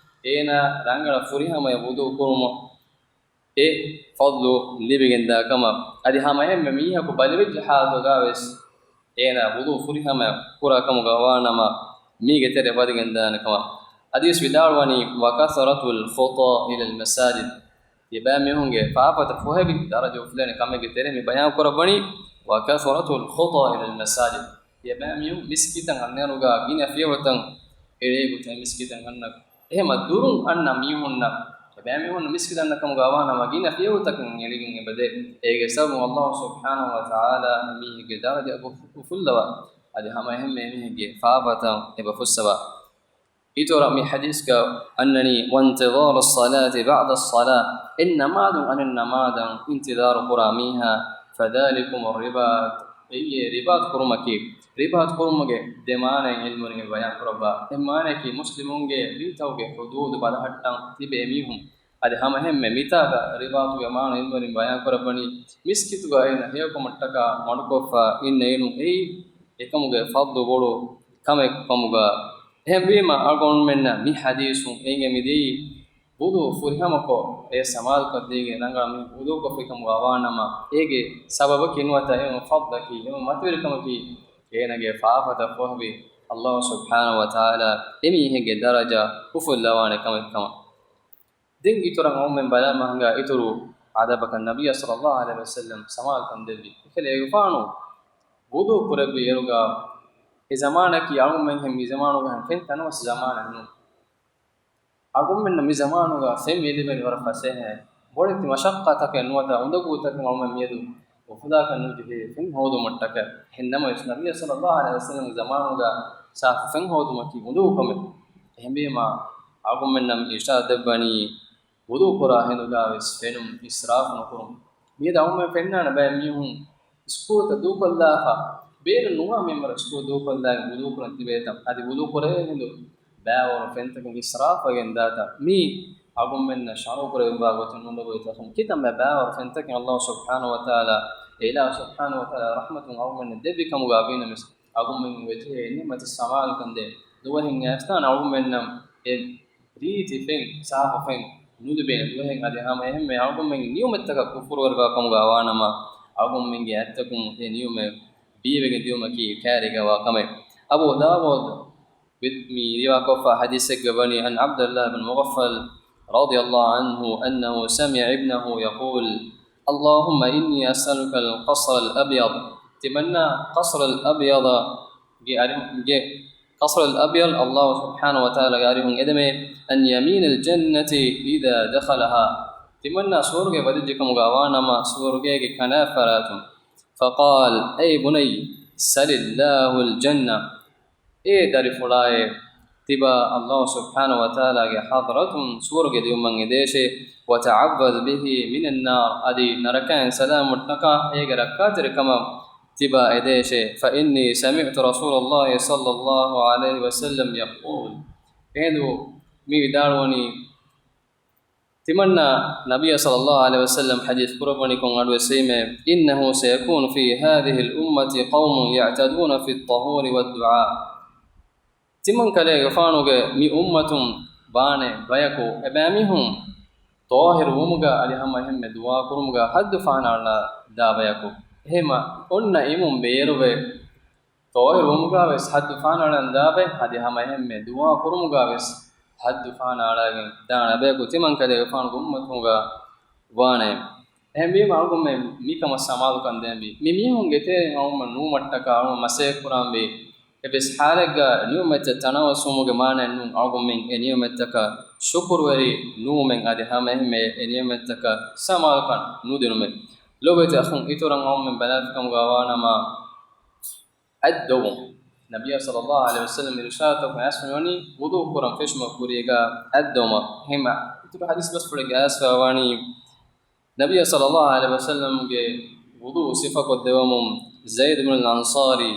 އޭނާ ރަނގަޅަށް ފުރިހަމަޔަށް ވުޟޫ ކުރުމަށް އެ ފަޟްލު ލިބިގެންދާ ކަމަށް. އަދި ހަމަ އެހެންމެ މީހަކު ބަލިވެއްޖެ ޙާލަތުގަވެސް އޭނާ ވުޟޫ ފުރިހަމަ ކުރާ ކަމުގަ ވާނަމަ، މީގެ ތެރެ ވަދެގެންދާނެ ކަމަށް. ޙަދީޘް ވިދާޅުވަނީ، وكثرة الخطى إلى المساجد. ތިޔަބައިމީހުންގެ ފާފަތައް ފޮހެވި، ދަރަޖަ އުފުލޭނެ ކަމެއްގެ ތެރެ މި ބަޔާން ކުރައްވަނީ، وكثرة الخطى إلى المساجد. ތިޔަބައިމީހުން މިސްކިތަށް އަންނައިރުގަ ގިނަ ފިޔަވަޅުތައް އެޅޭގޮތަށް މިސްކިތަށް އަންނަ، އެހެމަ ދުރުން އަންނަ މީހުންނަށް، އެބައިމީހުން މިސްކިތަށް އަންނަ ކަމުގަ ވާނަމަ ގިނަ ފިޔަވަޅުތަކަށް އެޅިގެން އެބަދޭ. އޭގެ ސަބަބުން ﷲ ސުބްޙާނަހޫ ވަތަޢާލާ މީހެއްގެ ދަރަޖަ އުފު-، އުފުއްލަވާ، އަދި ހަމަ އެހެންމެ މީހެއްގެ ފާފަތައް އެބަ ފުއްސަވާ. އިތުރަށް މި ޙަދީޘްގަ އަންނަނީ، وانتظار الصلاة بعد الصلاة، އެއް ނަމާދުން އަނެއް ނަމާދަށް އިންތިޒާރު ކުރާ މީހާ، فذلكم الرباط، އެއީ ރިބާޠު ކުރުމަކީ. ރިބާޠު ކުރުމުގެ ދެ މާނައެއް ޢިލްމުވެރިން ބަޔާން ކުރައްވާ. އެއް މާނަޔަކީ މުސްލިމުންގެ މިލްކުތަކުގެ ޙުދޫދު ބަލަހައްޓަން ތިބޭ މީހުން. އަދި ހަމަ އެހެންމެ މިތާގަ ރިބާޠުގެ މާނަ ޢިލްމުވެރިން ބަޔާން ކުރައްވަނީ، މިސްކިތުގަ އޭނަ ހެޔޮކަމަށްޓަކާ މަޑުކޮށްފަ އިންނައިރު އެއީ އެކަމުގެ ފަޟްލު ބޮޑު ކަމެއް ކަމުގަ. އެހެންވީމަ، އަޅުގަނޑުމެންނަށް މި ޙަދީޘުން އެނގެމިދިޔައީ، ވުޟޫ ފުރިހަމަކޮށް، އެ ސަމާލުކޮށްދީގެން ރަނގަޅަށް މި ވުޟޫކޮށްފި ކަމުގަ ވާނަމަ، އޭގެ ސަބަބަކީ ނުވަތަ އެ ފަޟްލަކީ، އެ މަތިވެރިކަމަކީ، އޭނަގެ ފާފަތައް ފޮހެވި، ﷲ ސުބްޙާނަހޫ ވަތަޢާލާ އެމީހެއްގެ ދަރަޖަ އުފުއްލަވާނެ ކަމެއް ކަމަށް. ދެން އިތުރަށް އަޅުގަނޑުމެން ބަލާމަހަނގާ އިތުރު އަދަބަކަށް ނަބިއްޔާ ޞައްލަﷲ ޢަލައިހި ވަސައްލަމް ސަމާލުކަން ދެއްވި. އެކަލޭގެފާނު ވުޟޫ ކުރެއްވި އިރުގަ އެ ޒަމާނަކީ އަޅުގަނޑުމެން މި ޒަމާނުގަ ފެން ތަނަވަސް ޒަމާނެއް ނޫން. އަޅުގަނޑުމެންނަށް މި ޒަމާނުގަ ފެން އެ ލިބެނީ ވަރަށް ފަސޭހައިން. ބޮޑެތި މަޝައްޤަތަކެއް ނުވަތަ އުނދަގޫތަކެއް އަޅުގަނޑުމެން މިއަދު އުފުލާކަށް ނުޖެހޭ ފެން ހޯދުމަށްޓަކައި. އެހެންނަމަވެސް، ނަބިއްޔާ ޞައްލަﷲ ޢަލައިހި ވަސައްލަމްގެ ޒަމާނުގަ ސާފު ފެން ހޯދުމަކީ އުނދަގޫ ކަމެއް. އެހެންވީމަ، އަޅުގަނޑުމެންނަށް އިރްޝާދު ދެއްވަނީ، ވުޟޫ ކުރާ ހިނދުގަވެސް ފެނުން އިސްރާފު ނުކުރުން. މިއަދު އަޅުގަނޑުމެން ފެންނާނެ ބައެއް މީހުން ސްކޫލްތައް ދޫކޮށްލާފަ، ބޭނުން ނުވާ މިންވަރަށް ސްކޫލް ދޫކޮށްލާގެން ވުޟޫ ކުރަން ތިބޭތަން. އަދި ވުޟޫ ކުރޭ ހިނދު ބައިވަރު ފެންތަކުން އިސްރާފްވެގެން ދާތަން. މީ އަޅުގަނޑުމެންނަށް ޝަރުޢު ކުރެވިފައިވާ ގޮތެއް ނޫން. ކިތަންމެ ބައިވަރު ފެންތަކެއް ﷲ ސުބްޙާނަހޫ ވަތަޢާލާ، އެ އިލާހު ސުބްޙާނަހޫ ވަތަޢާލާ ރަޙްމަތުން އަޅުގަނޑުމެންނަށް ދެއްވި ކަމުގަ ވީނަމަވެސް، އަޅުގަނޑުމެން ވެޖެހޭ ނިޢުމަތަށް ސަމާލުކަން ދޭން. ދުވަހެއް އައިސްތާނަ އަޅުގަނޑުމެންނަށް އެ ރީތި ފެން، ސާފު ފެން ނުލިބޭނެ ދުވަހެއް. އަދި ހަމަ އެހެންމެ އަޅުގަނޑުމެންގެ ނިޢުމަތްތަކަށް ކުފުރުވެރިވާ ކަމުގަ ވާނަމަ، އަޅުގަނޑުމެންގެ އަތްތަކުން އެ ނިޢުމަތް ބީވެގެން ދިޔުމަކީ ކައިރީގަ ވާ ކަމެއް. އަބޫ ދާވޫދު މި ރިވާކޮށްފަ ޙަދީޘެއްގަ ވަނީ، عن عبد الله بن مغفل رضي الله عنه أنه سمع ابنه يقول، اللهم إني أسألك القصر الأبيض. ތިމަންނާ ޤަޞްރުލް އަބްޔަޟްގެ އަރިހުން، ގެ ޤަޞްރުލް އަބްޔަޟް ﷲ ސުބްޙާނަހޫ ވަތަޢާލާގެ އަރިހުން އެދެމޭ، عن يمين الجنة إذا دخلها. ތިމަންނާ ސުވަރުގެ ވަދެއްޖެ ކަމުގަ ވާނަމަ، ސުވަރުގޭގެ ކަނާތް ފަރާތުން. فقال، أي بني، سل الله الجنة. އޭ ދަރިފުޅާއޭ، ތިބާ ﷲ ސުބްޙާނަހޫ ވަތަޢާލާގެ ޙަޟްރަތުން ސުވަރުގެ ލިބުމަށް އެދޭށޭ، وتعوذ به من النار، އަދި ނަރަކައިން ސަލާމަތްނަކާ އޭގެ ރައްކާތެރިކަމަށް ތިބާ އެދޭށޭ. فإني سمعت رسول الله صلى الله عليه وسلم يقول، އެހިނދު މި ވިދާޅުވަނީ، ތިމަންނާ ނަބިއްޔާ ޞައްލަﷲ ޢަލައިހި ވަސައްލަމް ޙަދީޘް ކުރައްވަނިކޮށް އަޑުއެއްސެވީމޭ، إنه سيكون في هذه الأمة قوم يعتدون في الطهور والدعاء. ތިމަން ކަލޭގެފާނުގެ މި އުއްމަތުން ވާނެ ބަޔަކު އެބައިމީހުން ޠާހިރުވުމުގަ އަދި ހަމަ އެހެންމެ ދުޢާ ކުރުމުގަ ޙައްދު ފަހަނައަޅާ ދާ ބަޔަކު. އެހެމަ އޮންނަ އިމުން ބޭރުވެ، ޠާހިރުވުމުގަ ވެސް ޙައްދު ފަހަނައަޅަން ދާ ބައެއް، އަދި ހަމަ އެހެންމެ ދުޢާ ކުރުމުގަ ވެސް ޙައްދު ފަހަނައަޅައިގެން ދާނެ ބަޔަކު ތިމަން ކަލޭގެފާނުގެ އުއްމަތުގަ ވާނެ. އެހެންވީމަ އަޅުގަނޑުމެން މިކަމަށް ސަމާލުކަން ދޭންވީ. މި މީހުންގެ ތެރެއިން އަޅުގަނޑުމެން ނުވުމަށްޓަކާ އަޅުގަނޑު މަސައްކަތް ކުރާންވީ. އެއްވެސް ޙާލެއްގަ ނިޢުމަތްތައް ތަނަވަސްވުމުގެ މާނައެއް ނޫން. އަޅުގަނޑުމެން އެ ނިޢުމަތްތަކަށް ޝުކުރުވެރި ނުވުމެއް އަދި ހަމައެހެންމެ އެ ނިޢުމަތްތަކަށް ސަމާލުކަން ނުދިނުމެއް. ލޯބިވެތި އަޚުން، އިތުރަށް އަޅުގަނޑުމެން ބަލާފިކަމުގަ ވާނަމަ، އަތް ދޮވުން. ނަބިއްޔާ ޞައްލައްލާހު ޢަލައިހި ވަސައްލަމް އިރުޝާދުތަކުން އައިސްފަވަނީ ވުޟޫ ކުރަން ފެށުމަށް ކުރީގަ އަތް ދޮވުމަށް. އެހެންމަ އިތުރު ޙަދީޘް ބަސްފުޅެއްގަ އައިސްފަވަނީ، ނަބިއްޔާ ޞައްލައްލާހު ޢަލައިހި ވަސައްލަމްގެ ވުޟޫ ސިފަކޮށްދެވުމުން، ޒައިދު ބިނުލް އަންޞާރީ،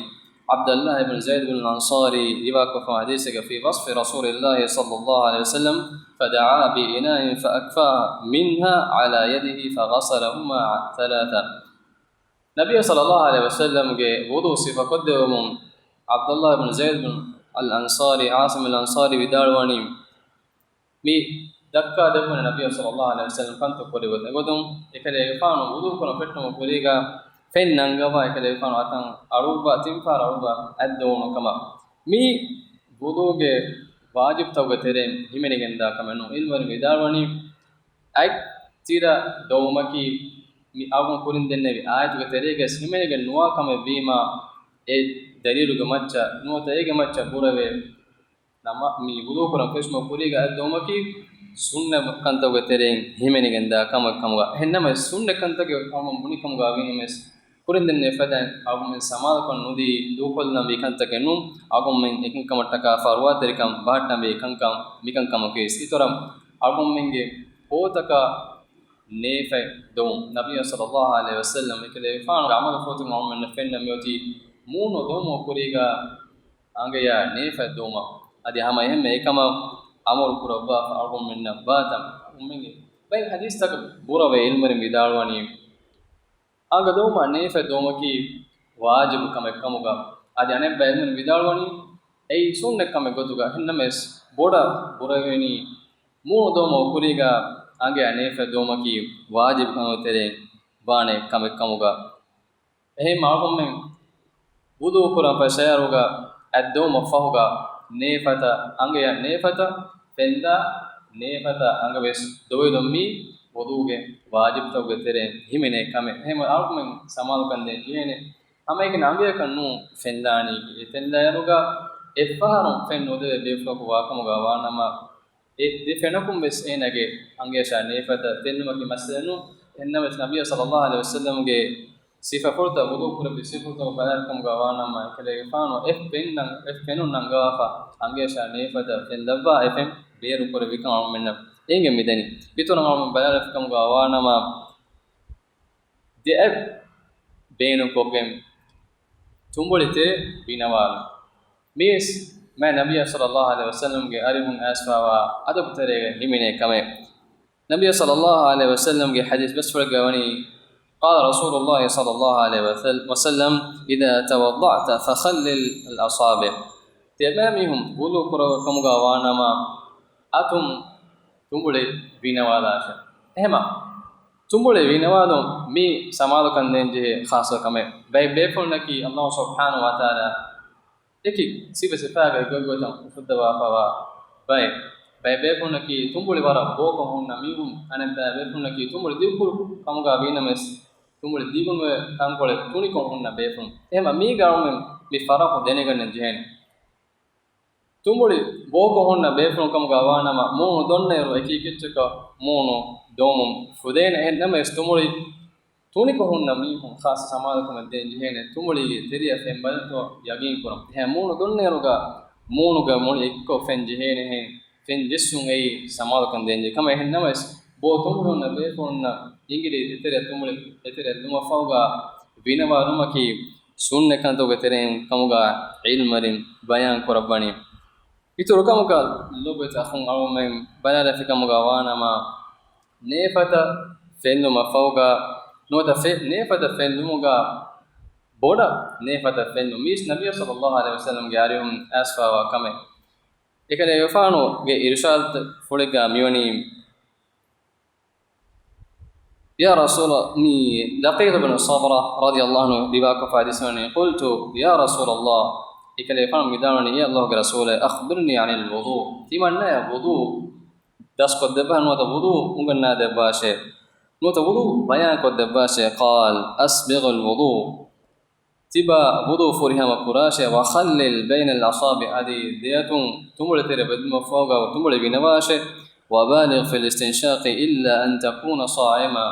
ޢަބްދުއްލާހި ބިން ޒައިދު ބިން އަންޞާރީ ރިވާކޮށްފަ ޙަދީޘެއްގަ، في وصف رسول الله صلى الله عليه وسلم، فدعا بإناء فأكفاه منها على يده فغسلهما ثلاثا. ނަބިއްޔާ ޞައްލައްލާހު ޢަލައިހި ވަސައްލަމްގެ ވުޟޫ ސިފަކޮށްދެވުމުން، ޢަބްދުއްލާހި ބިން ޒައިދު ބިން އަލް އަންޞާރީ، ޢާޞިމް އަލް އަންޞާރީ ވިދާޅުވަނީ، މި ދައްކާ ދެއްވުން ނަބިއްޔާ ޞައްލައްލާހު ޢަލައިހި ވަސައްލަމް ކަންތައް ކުރި ގޮތަށް. އެގޮތުން އެކަލޭގެފާނު ވުޟޫ ކުރަން ފެއްޓުމަށް ކުރީގަ ފެން ނަންގަވާ އެކަލޭގެފާނު އަތަށް އަޅުއްވާ ތިން ފަހަރަށް އަޅުއްވާ އަތް ދޮވުނު ކަމަށް. މީ ވުޟޫގެ ވާޖިބުތަކުގެ ތެރެއިން ހިމެނިގެންދާ ކަމެއް ނޫން. ޢިލްމުވެރިން ވިދާޅުވަނީ، އަތް ތިރަ ދޮވުމަކީ މި އަޅުގަނޑު ކުރިން ދެންނެވި އާޔަތުގެ ތެރޭގަސް ހިމެނިގެން ނުވާ ކަމެއް ވީމާ، އެ ދަލީލުގެ މައްޗަށް ނުވަތަ އޭގެ މައްޗަށް ބުރަވެ ނަމަ، މި ވުޟޫ ކުރަން ފެށުމަށް ކުރީގަ އަތް ދޮވުމަކީ ސުންނަ ކަންތަކުގެ ތެރެއިން ހިމެނިގެންދާ ކަމެއް ކަމުގަ. އެހެންނަމަވެސް ސުންނަ ކަންތަކެއް ކަމަށް ބުނި ކަމުގަ ވީނަމަވެސް، ކުރިން ދެންނެވި ފަދައިން އަޅުގަނޑުމެން ސަމާލުކަން ނުދީ ދޫކޮށްލަންވީ ކަންތަކެއް ނޫން. އަޅުގަނޑުމެން އެކަންކަމަށްޓަކާ ފަރުވާތެރިކަން ބަހައްޓަންވީ ކަންކަން މިކަންކަމަކީ. އިތުރަށް އަޅުގަނޑުމެންގެ ފޯތަކަށް ނޭފަތް ދޮވުން. ނަބިއްޔާ ޞައްލައްލާހު ޢަލައިހި ވަސައްލަމް އެކަލޭގެފާނުގެ ޢަމަލު ފޮތުން އަޅުގަނޑުމެންނަށް ފެންނަ މިއޮތީ މޫނު ދޮވުމުގެ ކުރީގަ އަނގަޔާ ނޭފަތް ދޮވުމަށް. އަދި ހަމަ އެހެންމެ އެކަމަށް އަމުރު ކުރައްވާފަ އަޅުގަނޑުމެންނަށް ބާތަން. އަޅުގަނޑުމެންގެ ބައެއް ޙަދީޘްތަކަށް ބުރަވެ ޢިލްމުވެރިން ވިދާޅުވަނީ، އަނގަ ދޮވުމަށް ނޭފަތް ދޮވުމަކީ ވާޖިބު ކަމެއް ކަމުގަ. އަދި އަނެއްބައި ޢިލްމުވެރިން ވިދާޅުވަނީ، އެއީ ސުންނަތް ކަމެއް ގޮތުގަ. އެހެންނަމަވެސް، ބޮޑަށް ބުރަވެނީ މޫނު ދޮވުމުގެ ކުރީގަ އަނގަޔާ ނޭފަތް ދޮވުމަކީ ވާޖިބު ކަމުގެ ތެރެއިން ވާނެ ކަމެއް ކަމުގަ. އެހެން އަޅުގަނޑުމެން ވުޟޫ ކުރަން ފަސް އަހަރުގަ އަތް ދޮވުމަށް ފަހުގަ ނޭފަތަށް އަނގަޔަށް ނޭފަތަށް ފެންދާ، ނޭފަތަށް އަނގަ ވެސް ދޮވިލުން މީ ވުޟޫގެ ވާޖިބުތަކުގެ ތެރެއިން ހިމެނޭ ކަމެއް. އެހެން އަޅުގަނޑުމެން ސަމާލުކަން ދޭން ޖެހޭނެ. ހަމައެކަނި އަނގަޔަކަށް ނޫން ފެންދާނީ. އެ ފެންދާއިރުގަ އެއްފަހަރު ފެން ނުދެވޭ ބޭފުޅަކު ވާކަމުގަ ވާނަމަ، އެ ދެ ފެނަކުން ވެސް އޭނާގެ އަނގަޔަށާ ނޭފަތަށް ފެންނުމަކީ މައްސަލައެއް ނޫން. އެހެންނަމަވެސް، ނަބިއްޔާ ޞައްލައްލާހު ޢަލައިހި ވަސައްލަމްގެ ސިފަފުޅުތައް، ވުޟޫ ކުރެއްވި ސިފަފުޅުތަކުގެ ބަލާލިކަމުގަ ވާނަމަ، އެކަލޭގެފާނު އެ ފެން ނަން-، އެ ފެނުން ނަންގަވާފަ، އަނގަޔަށާ ނޭފަތަށް ފެން ލައްވާ، އެ ފެން ބޭރު ކުރެއްވިކަން އަޅުގަނޑުމެންނަށް އެނގެން މިދަނީ. އިތުރަށް އަޅުގަނޑު ބަލާލިކަމުގަ ވާނަމަ، ދެއަތް ބޭނުންކޮށްގެން ތުނބުޅި ތެރެ ވިނަވާލުން. މީވެސް މާތް ނަބިއްޔާ ޞައްލައްލާހު ޢަލައިހި ވަސައްލަމްގެ އަރިހުން އައިސްފަވާ އަދަބު ތެރޭގަ ހިމެނޭ ކަމެއް. ނަބިއްޔާ ޞައްލައްލާހު ޢަލައިހި ވަސައްލަމްގެ ޙަދީޘް ބަސްފުޅެއްގަ ވަނީ، قال رسول الله صلى الله عليه وسلم، إذا توضأت فخلل الأصابع. ތިޔަބައިމީހުން ވުޟޫ ކުރެވޭ ކަމުގަ ވާނަމަ، އަތުން ތުނބުޅި ވިނަވާލާށެވެ. އެހެމަ، ތުނބުޅި ވިނަވާލުން މީ ސަމާލުކަން ދޭންޖެހޭ ޚާއްޞަ ކަމެއް. ބައެއް ބޭފުޅުންނަކީ ﷲ ސުބްޙާނަހޫ ވަތަޢާލާ އެކި ސިފަ ސިފައިގައި ގޮތްގޮތަށް އުފުއްދަވާފަވާ ބައެއް. ބައެއް ބޭފުޅުންނަކީ ތުނބުޅި ވަރަށް ބޯކޮށް ހުންނަ މީހުން، އަނެއް ބައެއް ބޭފުޅުންނަކީ ތުނބުޅި ދިގުކުރު ކަމުގަ ވީނަމަވެސް، ތުނބުޅި ދިގުނުވެ ތަންކޮޅެއް ތުނިކޮށް ހުންނަ ބޭފުޅުން. އެހެމަ މީގަ އަޅުމެން މި ފަރަޤު ދެނެގަންނަން ޖެހޭނެ. ތުނބުޅި ބޯކޮށް ހުންނަ ބޭފުޅުން ކަމުގަ ވާނަމަ، މޫނު ދޮންނައިރު އެކި އެކިއްޗަކަށް މޫނު ދޮވަމުން ފުދޭނެ. އެހެންނަމަވެސް، ތުނބުޅި ތުނިކޮށް ހުންނަ މީހުން ޚާއްޞަ ސަމާލުކަމެއް ދޭން ޖެހޭނެ، ތުނބުޅީގެ ތެރެއަށް ފެން ބަލަންތޯ ޔަގީން ކުރަން. އެހެން މޫނު ދޮންނައިރުގަ މޫނުގަ މުޅި އެއްކޮށް ފެން ޖެހޭނެހެން، ފެން ޖެއްސުން އެއީ ސަމާލުކަން ދޭން ޖެހޭ ކަމެއް. އެހެންނަމަވެސް، ބޯ ތުނބުޅުންނަ ބޭފުޅުންނަށް އިނގިލި އެތެރެ ތުނބުޅި އެތެރެ ލުމަށް ފަހުގަ ވިނަވާލުމަކީ ސުންނަ ކަންތަކުގެ ތެރެއިން ކަމުގަ ޢިލްމުވެރިން ބަޔާން ކުރައްވަނީ. އިތުރު ކަމަކަށް ލޮބުވެތި އަޚުން އަޅުމެން ބަލާލަފި ކަމުގަ ވާނަމަ، ނޭފަތަށް ފެންލުމަށް ފަހުގަ ނުވަތަ ފެ-، ނޭފަތަށް ފެންލުމުގަ ބޮޑަށް ނޭފަތަށް ފެންލުން މީސް ނަބިއްޔާ ޞައްލައްލާހު ޢަލައިހި ވަސައްލަމްގެ އަރިހުން އައިސްފަވާ ކަމެއް. އެކަލޭގެފާނުގެ އިރުޝާދު ފުޅެއްގަ މިވަނީ، يا رسول الله، މި ލަޤީޠު ބިން ޞަބްރާ ރަޟިޔަﷲ ޢަންހު ރިވާކޮށްފަ ޙަދީޘްވަނީ، قلت يا رسول الله، އެކަލޭގެފާނު މިދާނީ، އޭ ﷲގެ ރަސޫލޭ، أخبرني عن الوضوء، ތިމަންނަޔަށް ވުޟޫ ދަސްކޮށްދެއްވާށޭ، ނުވަތަ ވުޟޫ އުނގަންނާދެއްވާށޭ، ނުވަތަ ވުޟޫ ބަޔާންކޮށްދެއްވާށޭ. قال أسبغ الوضوء، ތިބާ ވުޟޫ ފުރިހަމަ ކުރާށޭ، وخلل بين الأصابع، އަދި ދެއަތުން ތުނބުޅި ތެރެ ބެއްދުމަށްފަހުގަ ތުނބުޅި ގިނަވާށޭ، وبالغ في الاستنشاق إلا أن تكون صائما،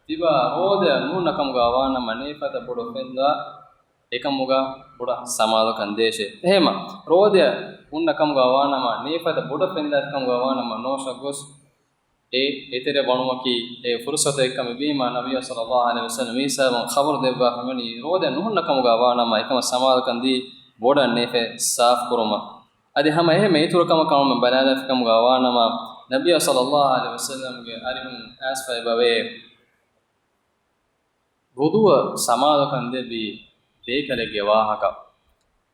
ތިބާ ރޯދަޔަށް ނޫންނަ ކަމުގަ ވާނަމަ ނޭފަތަށް ބޮޑަށް ފެންދާ އެކަމުގަ ބޮޑަށް ސަމާލުކަން ދޭށޭ. އެހެމަ ރޯދަޔަށް ހުންނަ ކަމުގަ ވާނަމަ ނޭފަތަށް ބޮޑަށް ފެންދާ ކަމުގަ ވާނަމަ ނޯށަށް ގޮސް އެ އެތެރެ ވަނުމަކީ އެ ފުރުޞަތު އެއްކަމެއް ވީމަ، ނަބިއްޔާ ޞައްލައްލާހު ޢަލައިހި ވަސައްލަމް މި ހިސާބުން ޚަބަރު ދެއްވާފަ ވަނީ، ރޯދަ ނުހުންނަ ކަމުގަ ވާނަމަ އެކަމަށް ސަމާލުކަން ދީ ބޮޑަށް ނޭފަތް ސާފު ކުރުމަށް. އަދި ހަމަ އެހެން އިތުރު ކަމަކަށް އަޅުމެން ބަލާލާފި ކަމުގަ ވާނަމަ، ނަބިއްޔާ ޞައްލައްލާހު ޢަލައިހި ވަސައްލަމްގެ އަރިހުން އައިސްފައި ބަވޭ، ވުޟޫއަށް ސަމާލުކަން ދެއްވި ބޭކަލެއްގެ ވާހަކަ.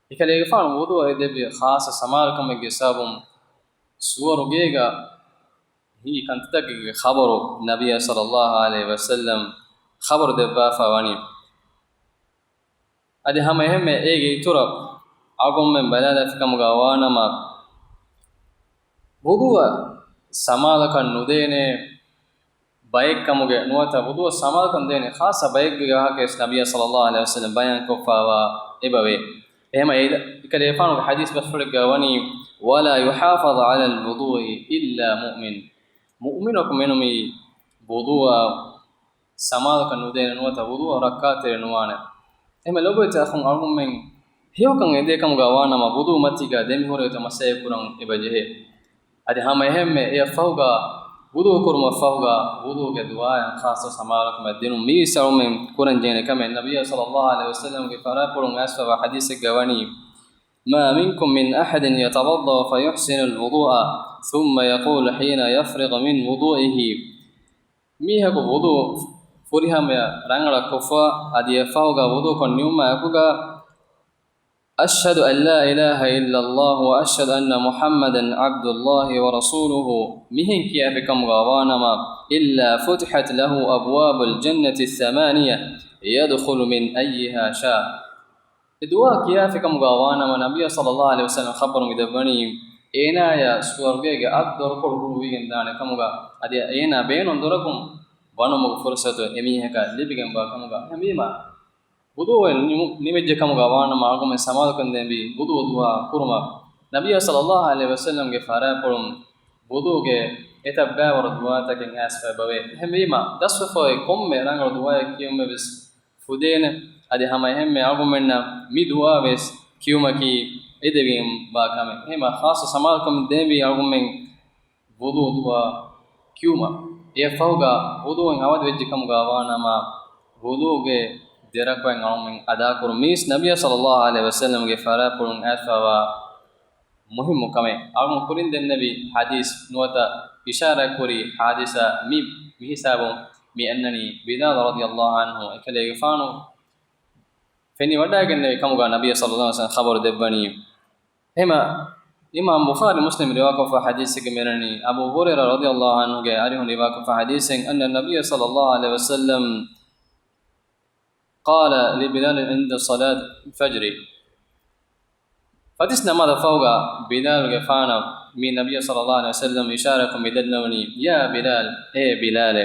އެކަލޭގެފާނު ވުޟޫއަށް ދެއްވި ޚާއްޞަ ސަމާލުކަމެއްގެ ސަބަބުން ސުވަރުގޭގަ ހިނގި ކަންތައްތަކެއްގެ ޚަބަރު ނަބިއްޔާ ޞައްލައްލާހު ޢަލައިހި ވަސައްލަމް ޚަބަރު ދެއްވާފަ ވަނީ. އަދި ހަމަ އެހެންމެ އޭގެ އިތުރަށް އަޅުގަނޑުމެން ބަލާލާފި ކަމުގަ ވާނަމަ، ވުޟޫއަށް ސަމާލުކަން ނުދޭނެ ބައެއްކަމުގެ ނުވަތަ ވުޟޫއަށް ސަމާލުކަން ދޭނެ ޚާއްޞަ ބައެއްގެ ވާހަކަވެސް ނަބިއްޔާ ޞައްލައްލާހު ޢަލައިހި ވަސައްލަމް ބަޔާންކޮށްފައިވާ އެބަވޭ. އެހެމަ އެކަލޭގެފާނުގެ ޙަދީޘް ބަސްފުޅެއްގަ ވަނީ، ولا يحافظ على الوضوء إلا مؤمن، މުއުމިނަކު މެނުވީ ވުޟޫއަށް ސަމާލުކަން ނުދޭނެ ނުވަތަ ވުޟޫއަށް ރައްކާތެރި ނުވާނެ. އެހެމަ ލޮބުވެތި އަޚުން، އަޅުގަނޑުމެން ހެޔޮކަން އެދޭ ކަމުގަ ވާނަމަ ވުޟޫ މަތީގަ ދެމިހުރެ ގޮތަށް މަސައްކަތް ކުރަން އެބަ ޖެހޭ. އަދި ހަމަ އެހެންމެ އެއަށްފަހުގަ ވުޟޫ ކުރުމަށްފަހުގަ ވުޟޫގެ ދުޢާއިން ޚާއްޞަ ސަމާލުކަމެއް ދިނުން މީ އަޅުމެން ކުރަން ޖެހޭނެ ކަމެއް. ނަބިއްޔާ ޞައްލައްލާހު ޢަލައިހި ވަސައްލަމްގެ ފަރާތްޕުޅުން އައިސްފައިވާ ޙަދީޘެއްގަ ވަނީ، ما منكم من أحد يتوضأ فيحسن الوضوء ثم يقول حين يفرغ من وضوئه، މީހަކު ވުޟޫ ފުރިހަމަޔަށް ރަނގަޅަށް ކޮށްފަ، އަދި އެއަށްފަހުގަ ވުޟޫކޮށް ނިމުމާއެކުގަ، أشهد أن لا إله إلا الله وأشهد أن محمدا عبد الله ورسوله، މިހެން ކިޔާފި ކަމުގަ ވާނަމަ، إلا فتحت له أبواب الجنة الثمانية يدخل من أيها شاء. އެ ދުޢާ ކިޔާފި ކަމުގަ ވާނަމަ، ނަބިއްޔާ ޞައްލައްލާހު ޢަލައިހި ވަސައްލަމް ޚަބަރު މި ދެއްވަނީ، އޭނާޔަށް ސުވަރުގޭގެ އަށް ދޮރުކޮޅު ހުޅުވިގެން ދާނެ ކަމުގަ، އަދި އޭނާ ބޭނުން ދުރަކުން ވަނުމުގެ ފުރުޞަތު އެމީހަކަށް ލިބިގެންވާ ކަމުގަ. އެހެންވީމަ، ވުޟޫއެއް ނިމު-، ނިމިއްޖެ ކަމުގަ ވާނަމަ، އަޅުގަނޑުމެން ސަމާލުކަން ދޭންވީ ވުޟޫ ދުޢާ ކުރުމަށް. ނަބިއްޔާ ޞައްލައްލާހު ޢަލައިހި ވަސައްލަމްގެ ފަރާތްޕުޅުން ވުޟޫގެ އެތައް ބައިވަރު ދުޢާތަކެއް އައިސްފައި ބަވޭ. އެހެންވީމަ، ދަސްވެފައި ކޮންމެ ރަނގަޅު ދުޢާއެއް ކިޔުމެއް ވެސް ފުދޭނެ. އަދި ހަމަ އެހެންމެ އަޅުގަނޑުމެންނަށް މި ދުޢާ ވެސް ކިޔުމަކީ އެދެވިގެންވާ ކަމެއް. އެހެންވީމަ، ޚާއްޞަ ސަމާލުކަމެއް ދޭންވީ އަޅުގަނޑުމެން ވުޟޫ ދުޢާ ކިޔުމަށް. އެއަށްފަހުގަ ވުޟޫއިން އަވަދިވެއްޖެ ކަމުގަ ވާނަމަ، ވުޟޫގެ ދެ ރަކުޢަތް އަޅުމެން އަދާކުރުން. މީސް ނަބިއްޔާ ޞައްލައްލާހު ޢަލައިހި ވަސައްލަމްގެ ފަރާތްޕުޅުން އައިސްފައިވާ މުހިއްމު ކަމެއް. އަޅުގަނޑު ކުރިން ދެންނެވި ޙަދީޘް ނުވަތަ އިޝާރާތްކުރި ޙާދިސާ މި، މި ހިސާބުން މި އަންނަނީ ބިލާލް ރަޟިޔަﷲ ޢަންހު އެކަލޭގެފާނު ފެނިވަޑައިގެންނެވި ކަމުގަ ނަބިއްޔާ ޞައްލައްލާހު ޢަލައިހި ވަސައްލަމް ޚަބަރު ދެއްވަނީ. އެހެމަ، އިމާމް ބުޚާރީ މުސްލިމް ރިވާކޮށްފަ ޙަދީޘެއްގެ މިއަންނަނީ، އަބޫ ހުރައިރާ ރަޟިޔަﷲ ޢަންހުގެ އަރިހުން ރިވާކޮށްފަ ޙަދީޘެއް، أن النبي صلى الله عليه وسلم قال لبلال عند صلاة الفجر. ފަތިސް ނަމާދަށްފަހުގަ ބިލާލްގެފާނަށް މި ނަބިއްޔާ ޞައްލައްލާހު ޢަލައިހި ވަސައްލަމް އިޝާރާތްކޮށް މި ދަންނަވަނީ، يا بلال، އޭ ބިލާލޭ،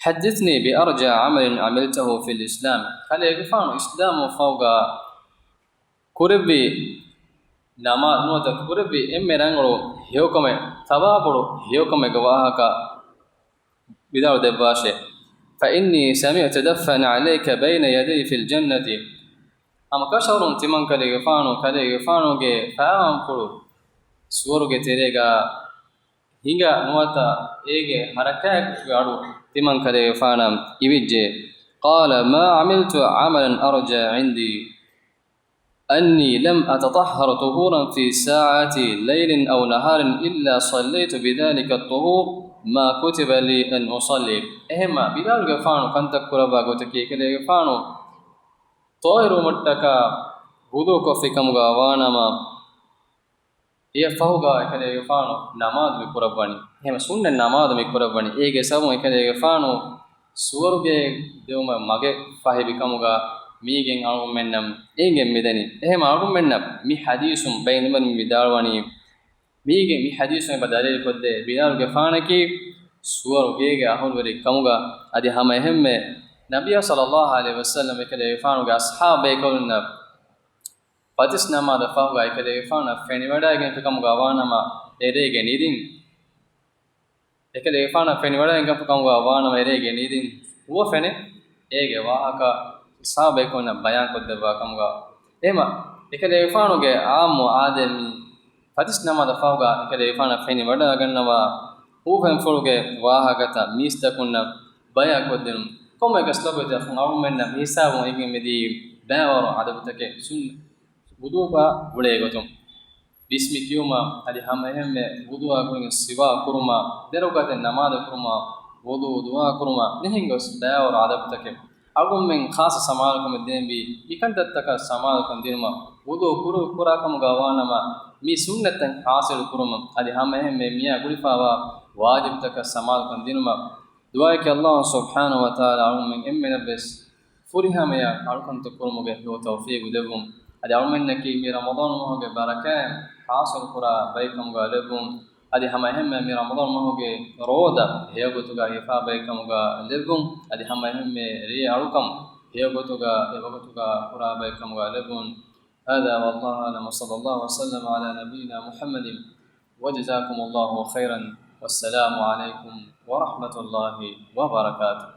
حدثني بأرجى عمل عملته في الإسلام. ކަލޭގެފާނު އިސްލާމްވުމަށްފަހުގަ ކުރެއްވި ނަމާ-، ނުވަތަ ކުރެއްވި އެންމެ ރަނގަޅު ހެޔޮކަމެއް، ޘަވާބުވަރު ހެޔޮކަމެއްގެ ވާހަކަ ވިދާޅު ދެއްވާށޭ. فإني سمعت دفا عليك بين يدي في الجنة. ހަމަ ކަށަވަރުން ތިމަންކަލޭގެފާނު، ކަލޭގެފާނުގެ ފައިވާންފުޅު ސުވަރުގެ ތެރޭގަ ހިނގާ ނުވަތަ އޭގެ ހަރަކާތްގެ އަޑު ތިމަންކަލޭގެފާނަށް އިވިއްޖެ. قال ما عملت عملا أرجى عندي أني لم أتطهر طهورا في ساعة ليل أو نهار إلا صليت بذلك الطهور ما كتب لي أن أصلي. އެހެންމަ ބިލާލްގެފާނު ކަންތައް ކުރައްވާ ގޮތަކީ، އެކަލޭގެފާނު ޠާހިރުވުމަށްޓަކާ ވުޟޫކޮށްފި ކަމުގަ ވާނަމަ، އެއަށްފަހުގަ އެކަލޭގެފާނު ނަމާދު މި ކުރައްވަނީ. އެހެން ސުންނަތް ނަމާދު މި ކުރައްވަނީ. އޭގެ ސަބަބުން އެކަލޭގެފާނު ސުވަރުގޭ ދެވުމަށް މަގެއް ފަހިވި ކަމުގަ މީގެން އަޅުގަނޑުމެންނަށް އެނގެން މިދަނީ. އެހެން އަޅުގަނޑުމެންނަށް މި ޙަދީޘުން ބައިނަމަ ވިދާޅުވަނީ، މީގެ މި ޙަދީޘުން އެބަ ދަލީލުކޮށްދޭ ބިލާލުގެފާނަކީ ސުވަރުގޭގެ އަހުލުވެރި ކަމުގަ. އަދި ހަމަ އެހެންމެ ނަބިއްޔާ ޞައްލައްލާހު ޢަލައިހި ވަސައްލަމް އެކަލޭގެފާނުގެ އަޞްޙާބުބޭކަލުންނަށް ފަތިސް ނަމާދަށް ފަހުގަ އެކަލޭގެފާނަށް ފެނިވަޑައިގެންފި ކަމުގަ ވާނަމަ އެރޭގެ ނިދިން، އެކަލޭގެފާނަށް ފެނިވަޑައިގެންފި ކަމުގަ ވާނަމަ އެރޭގެ ނިދިން ހުވަފެނެއް އޭގެ ވާހަކަ ޞަޙާބީންނަށް ބަޔާންކޮށްދެއްވާ ކަމުގަ. އެހެމަ އެކަލޭގެފާނުގެ ޢާއްމު ޢާދަތް މި ފަތިސް ނަމާދަށް ފަހުގަ އެކަލޭގެފާނަށް ފެނިވަޑައިގަންނަވާ ހުވަފެންފުޅުގެ ވާހަކަތައް މީސްތަކުންނަށް ބަޔާންކޮށްދިނުން. ކޮންމެއަކަސް ލޮބުވެތި އަޚުން، އަޅުގަނޑުމެންނަށް މި ހިސާބުން އެނގެން މިދީ ބައިވަރު އަދަބުތަކެއް ސުން ވުޟޫގަ އުޅޭ ގޮތުން. ބިސްމި ކިޔުމާ، އަދި ހަމައެހެންމެ ވުޟޫއާ ގުޅިގެން ސިވާކު ކުރުމާ، ދެ ރަކުޢަތެއް ނަމާދު ކުރުމާ، ވުޟޫ ދުޢާ ކުރުމާ، މިހެން ގޮސް ބައިވަރު އަދަބުތަކެއް. އަޅުގަނޑުމެން ޚާއްޞަ ސަމާލުކަމެއް ދޭންވީ މިކަންތައްތަކަށް ސަމާލުކަން ދިނުމަށް، ވުޟޫ ކުރު ކުރާ ކަމުގަ ވާނަމަ، މި ސުންނަތްތައް ޙާޞިލު ކުރުމަށް، އަދި ހަމައެހެންމެ މިއާ ގުޅިފައިވާ ވާޖިބުތަކަށް ސަމާލުކަން ދިނުމަށް. ދުޢާއަކީ ﷲ ސުބްޙާނަހޫ ވަތަޢާލާ އަޅުގަނޑުމެން އެންމެނަށްވެސް ފުރިހަމަޔަށް އަޅުކަންތައް ކުރުމުގެ ހެޔޮ ތައުފީގު ދެއްވުން. އަދި އަޅުމެންނަކީ މި ރަމަޟާން މަހުގެ ބަރަކާތް ޙާޞިލު ކުރާ ބައެއް ކަމުގަ ލެއްވުން. އަދި ހަމައެހެންމެ މި ރަމަޟާން މަހުގެ ރޯދަ ހެޔޮ ގޮތުގަ ހިފާ ބައެއް ކަމުގަ ލެއްވުން. އަދި ހަމައެހެންމެ ރޭ އަޅުކަން ހެޔޮ ގޮތުގަ އެ ވަގުތުގަ ކުރާ ބައެއް ކަމުގަ ލެއްވުން. هذا والله أعلم وصلى الله وسلم على نبينا محمد وجزاكم الله خيرا والسلام عليكم ورحمة الله وبركاته.